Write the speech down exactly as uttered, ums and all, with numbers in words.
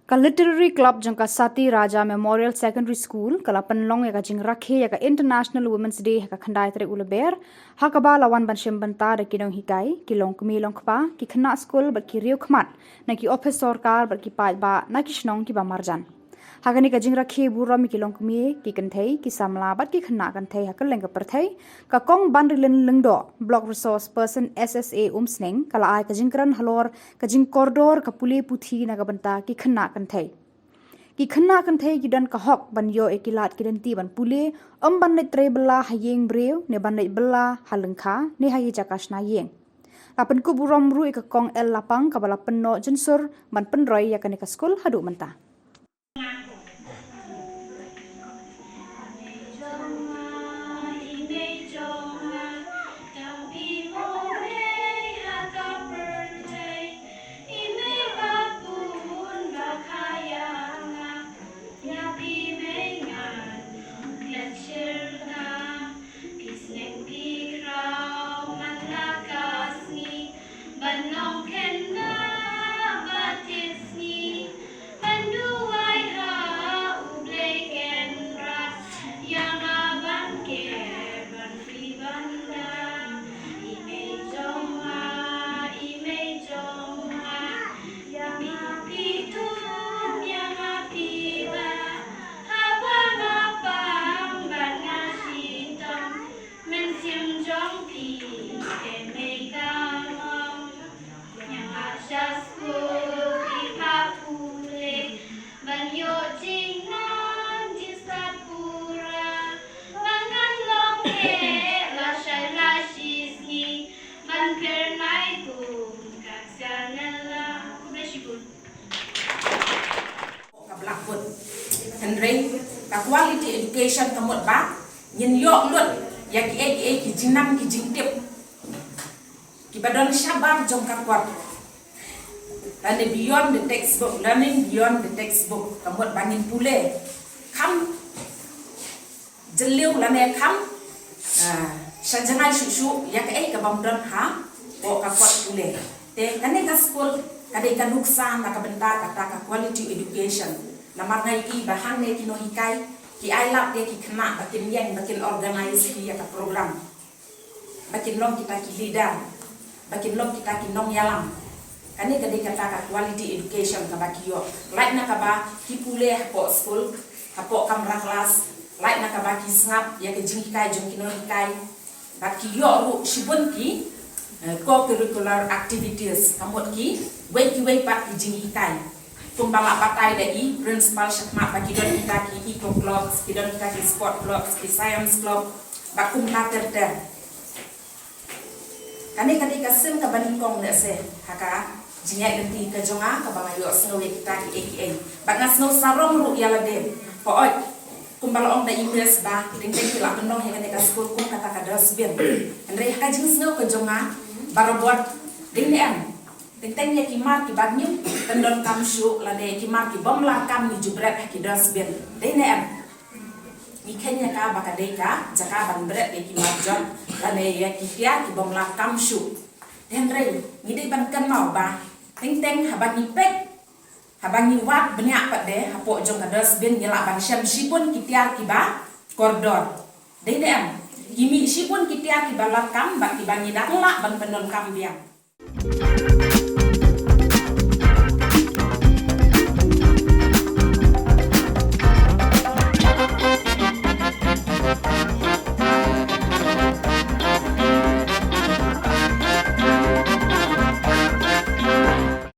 Ka Literary Club jong ka Sati Raja Memorial Secondary School ka la pynlong ïa ka jingrakhe ïa ka International Women's Day ha ka khyndai tarik u Lber, ha kaba la wan ban shim bynta da ki nonghikai, ki longkmie longkpa, ki khynnah skul bad ki riewkhmat na ki ophis sorkar bad ki paidbah na ki shnong kiba marjan. Ha kane ka jingrakhe burom ïa ki longkmie, ki kynthei, ki samla bad ki khynnah kynthei ha kylleng ka pyrthei, ka Kong Banrilin Lyngdoh, Block Resource Person S S A Umsning, ka la ai ka jingkren halor ka jingkordor ka pule puthi na ka bynta ki khynnah kynthei. Ki khynnah kynthei ki don ka hok ban ïoh ïa ki lad ki lynti ban pule, ym ban leit trei bylla ha ïing briew, ne ban leit bylla ha lyngkha, ne ha ki jaka shna ïing. La pynkup burom ruh ïa ka Kong L Lapang kaba la pynnoh jynsur ban pynroi ïa kane ka skul haduh mynta. Ka blackboard. Hynrei ka quality education ka mut ba ngin ïoh lut ïa kiei kiei ki jingnang ki jingtip kiba don shabar jong ka kot. Lane beyond the textbook, learning beyond the textbook. Ka mut ba ngin pule kham jylliew lane kham, ah, sha jngai shuh shuh ïa kaei kabym don hapoh ka kot pule. Te kane ka skul ka dei ka nuksa na ka bynta kata ka quality education. Namar nga ïohi ba hangne ki nonghikai ki ai lad ïa ki khynnah ba kin ïeng, ba kin organize ïa ka program, ba kin long kita ki leader, ba kin long kita ki nongïalam. Kane ka dei kata ka quality education kaba ki ïoh. Lait na kaba ki pule hapoh skul, hapoh kamra klas, lait na kaba ki sngap ïa ka jinghikai jong ki nonghikai, bad ki ïoh ruh shibun ki, eh, co-curricular activities, ka mut kiwei kiwei pat ki jinghikai. Kumba la batai da i principal shakhmat ba ki don kita ki eco clubs, ki don kita ki sport clubs, ki science club, bad kumta ter ter. Kane ka dei ka sien kaba nyngkong lehse ha ka jingïaid lynti ka jong nga kaba nga ïohsngew ïa kita kiei kiei. Bad nga sngew sarong ruh ïa lade. Hooid, kumba la ong da i miss ba teng teng ki la pynlong ïa kane ka skul kum kata ka dustbin. Hynrei ha ka jingsngew ka jong nga, barabor dei ne em, teng teng ïa ki mar kiba ngim pyndonkam shuh lane ïa ki mar kibym lah kam ngi ju bret ha ki dustbin, dei ne em? Ngi kheiñ ïa ka ba ka dei ka jaka ban bret ïa ki mar jot lane ïa ki tiar kibym lah kam shuh. Hynrei ngi dei ban kynmaw ba teng teng haba ngi peit, haba ngi wad bniah pat de hapoh jong ka dustbin, ngi lah ban shem shibun ki tiar kiba kordor, dei ne em? Ki mih shibun ki tiar kiba lah kam bad kiba ngi dang lah ban pyndonkam biang.